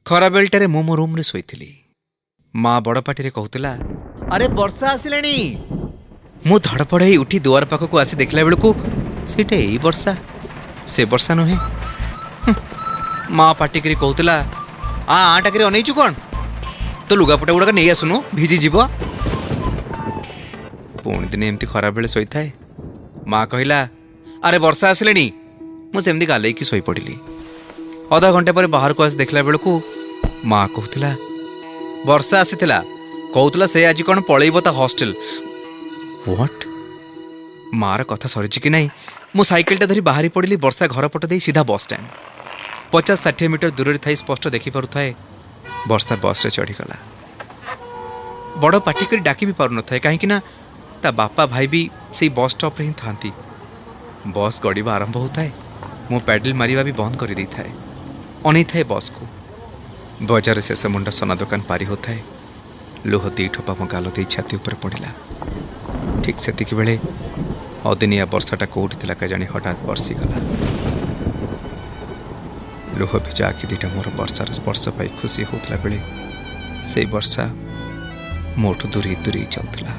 ଖରାବେଳଟାରେ ମୁଁ ମୋ ରୁମ୍ରେ ଶୋଇଥିଲି। ମା ବଡ଼ ପାଟିରେ କହୁଥିଲା, ଆରେ ବର୍ଷା ଆସିଲାଣି। ମୁଁ ଧଡ଼ପଡ଼ ହେଇ ଉଠି ଦୁଆର ପାଖକୁ ଆସି ଦେଖିଲା ବେଳକୁ ସେଇଟା ଏଇ ବର୍ଷା, ସେ ବର୍ଷା ନୁହେଁ। ମା ପାଟିକରି କହୁଥିଲା, ଆ ଆଁଟାକରି ଅନେଇଛୁ କ'ଣ? ତୋ ଲୁଗାପଟା ଗୁଡ଼ାକ ନେଇ ଆସୁନୁ, ଭିଜିଯିବ। ପୁଣି ଦିନେ ଏମିତି ଖରାବେଳେ ଶୋଇଥାଏ। ମା କହିଲା, ଆରେ ବର୍ଷା ଆସିଲାଣି। ମୁଁ ସେମିତି ଗାଲେଇକି ଶୋଇପଡ଼ିଲି। ଅଧା ଘଣ୍ଟା ପରେ ବାହାରକୁ ଆସି ଦେଖିଲା ବେଳକୁ ମା କହୁଥିଲା, ବର୍ଷା ଆସିଥିଲା, କହୁଥିଲା ସେ ଆଜି କ'ଣ ପଳେଇବ ତା ହଷ୍ଟେଲ। What? ମାର କଥା ସରିଛି କି ନାହିଁ, ମୁଁ ସାଇକେଲଟା ଧରି ବାହାରି ପଡ଼ିଲି ବର୍ଷା ଘର ପଟ ଦେଇ ସିଧା ବସ୍ ଷ୍ଟାଣ୍ଡ। 50-60 ମିଟର ଦୂରରେ ଥାଇ ସ୍ପଷ୍ଟ ଦେଖିପାରୁଥାଏ ବର୍ଷା ବସ୍ରେ ଚଢ଼ିଗଲା। ବଡ଼ ପାଟି କରି ଡାକି ବି ପାରୁନଥାଏ, କାହିଁକି ନା ତା ବାପା ଭାଇ ବି ସେଇ ବସ୍ ଷ୍ଟପ୍ରେ ହିଁ ଥାନ୍ତି। ବସ୍ ଗଡ଼ିବା ଆରମ୍ଭ ହେଉଥାଏ, ମୁଁ ପ୍ୟାଡେଲ ମାରିବା ବି ବନ୍ଦ କରିଦେଇଥାଏ, ଅନେଇଥାଏ ବସ୍କୁ। ବଜାର ଶେଷ ମୁଣ୍ଡ ସନା ଦୋକାନ ପାରି ହେଉଥାଏ, ଲୁହ ଦି ଠୋପା ମୋ ଗାଲ ଦେଇ ଛାତି ଉପରେ ପଡ଼ିଲା। ଠିକ୍ ସେତିକି ବେଳେ ଅଦିନିଆ ବର୍ଷାଟା କୋଉଠି ଥିଲା କେଜାଣି, ହଠାତ୍ ବର୍ଷିଗଲା। ଲୁହ ଭିଜା ଆଖି ଦିଟା ମୋର ବର୍ଷାର ସ୍ପର୍ଶ ପାଇ ଖୁସି ହେଉଥିଲା ବେଳେ ସେଇ ବର୍ଷା ମୋଠୁ ଦୂରେଇ ଦୂରେଇ ଯାଉଥିଲା।